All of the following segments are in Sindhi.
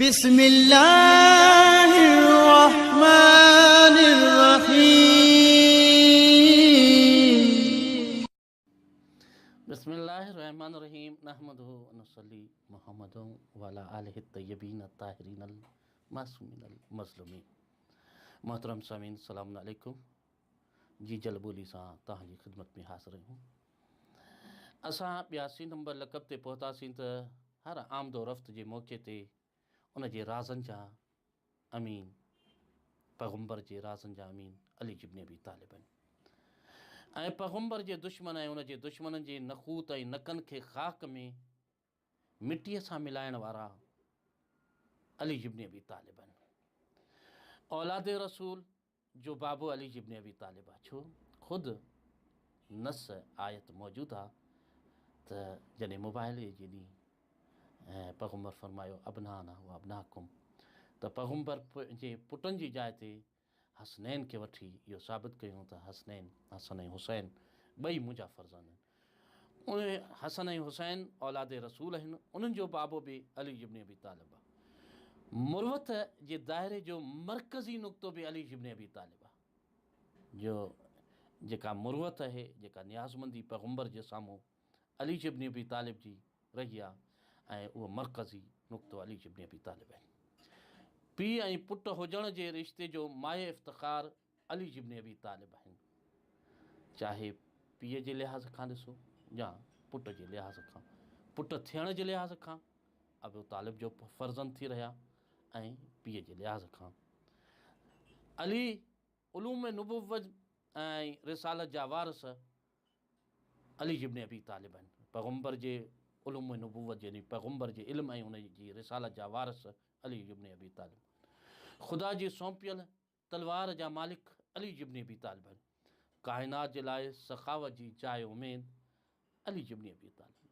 بسم الله الرحمن الرحيم. بسم الله الرحمن الرحيم نحمده ونصلي محمد وعلى آله الطيبين الطاهرين المعصومين المظلومين. محترم سامعين السلام عليڪم. جيجل ٻولي سان توهان جي خدمت ۾ حاضر آهيون. اسان 82 نمبر لقب تي پهتاسين ته هر آمد و رفت جي موقعي تي ان جي رازن جا امين، پيغمبر جي رازن جا امين علي ابن ابي طالب آهن ۽ پيغمبر جي دشمن ۽ ان جي دشمنن جي نخوت ۽ نڪن کي خاڪ ۾ مٽيء سان ملائڻ وارا علي ابن ابي طالب آهن. اولاد رسول جو بابو علي ابن ابي طالب آ، ڇو خود نص آيت موجود آ ته جڏهن مباهلي جي ڏينهن پيغمبر فرمايو ابنانا و ابناڪم ته پيغمبر پنهنجي پٽن جي جاء تي حسنين کي وٺي اهو ثابت ڪيو ته حسنين، حسن ۽ حسين، ٻئي منهنجا فرزند آهن. اهي حسن ۽ حسين اولاد رسول آهن، انهن جو بابو به علي ابن ابي طالب آهي. مروت جي دائري جو مرڪزي نقطو به علي ابن ابي طالب آهي، جو جيڪا مروت آهي، جيڪا نيازمندي پيغمبر جي سامهون علي ابن ابي طالب جي رهي آهي ۽ اهو مرڪزي نقطو علي ابن ابي طالب آهي. پيء ۽ پٽ هجڻ جي رشتي جو مايه افتخار علي ابن ابي طالب آهن. چاهي پيء جي لحاظ کان ڏسو يا پٽ جي لحاظ کان، پٽ ٿيڻ جي لحاظ کان ابو طالب جو فرزند ٿي رهيا ۽ پيء جي لحاظ کان علي علوم نبوت ۽ رسالت جا وارث علي ابن ابي طالب آهن. پيغمبر جي علوم نبوت يعني پيغمبر جي علم ۽ ان جي رسالت جا وارث علي ابن ابي طالب. خدا جي سونپيل تلوار جا مالڪ علي ابن ابي طالب آهن. ڪائنات جي لاء سخاوت جي جاء اميد علي ابن ابي طالب.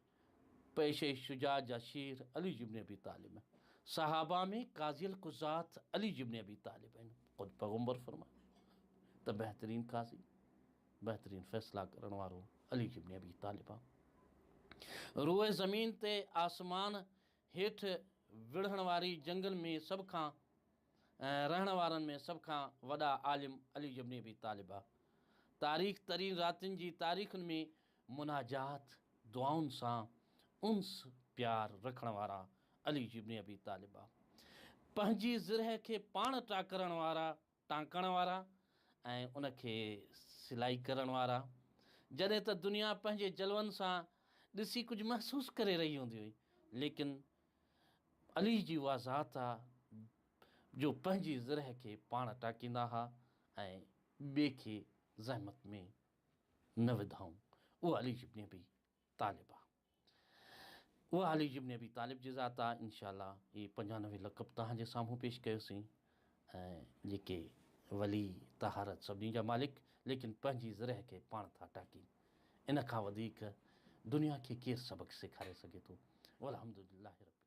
پيش شجاعت جا شير علي ابن ابي طالب آهن. صحابه ۾ قاضي القضات علي ابن ابي طالب آهن. خود پيغمبر فرمايو ته بهترين قاضي، بهترين فيصلا ڪرڻ وارو علي ابن ابي طالب آهي. روء زمين تي آسمان هيٺ وڙهڻ واري جنگن ۾ سڀ کان رهڻ وارن ۾ سڀ کان وڏا عالم علي ابن ابي طالب آ. تاريخ ترين راتين جي تاريخن ۾ مناجات، دعائن سان انس پيار رکڻ وارا علي ابن ابي طالب آ. پنهنجي زرهه کي پاڻ ٽاڪرڻ وارا، ٽانڪڻ وارا ۽ ان کي سلائي ڪرڻ وارا. جڏهن ته دنيا پنهنجي جلون سان ڏسي ڪجهه محسوس ڪري رهي هوندي هئي ليڪن علي جي اها ذات آ جو پنهنجي زرهه کي پاڻ ٽاڪيندا ها ۽ ٻئي کي زحمت ۾ نه وڌائون. اهو علي ابن ابي طالب آ. اها علي ابن ابي طالب جي ذات آ. انشاء الله هي 95 لقب توهان جي سامهون پيش ڪيوسين ۽ جيڪي ولي طهارت سڀني جا مالڪ ليڪن پنهنجي زرهه کي پاڻ ٿا ٽاڪين. ان کان وڌيڪ دنيا کي ڪير سبق سيکاري سگهي ٿو. والحمدلله رب.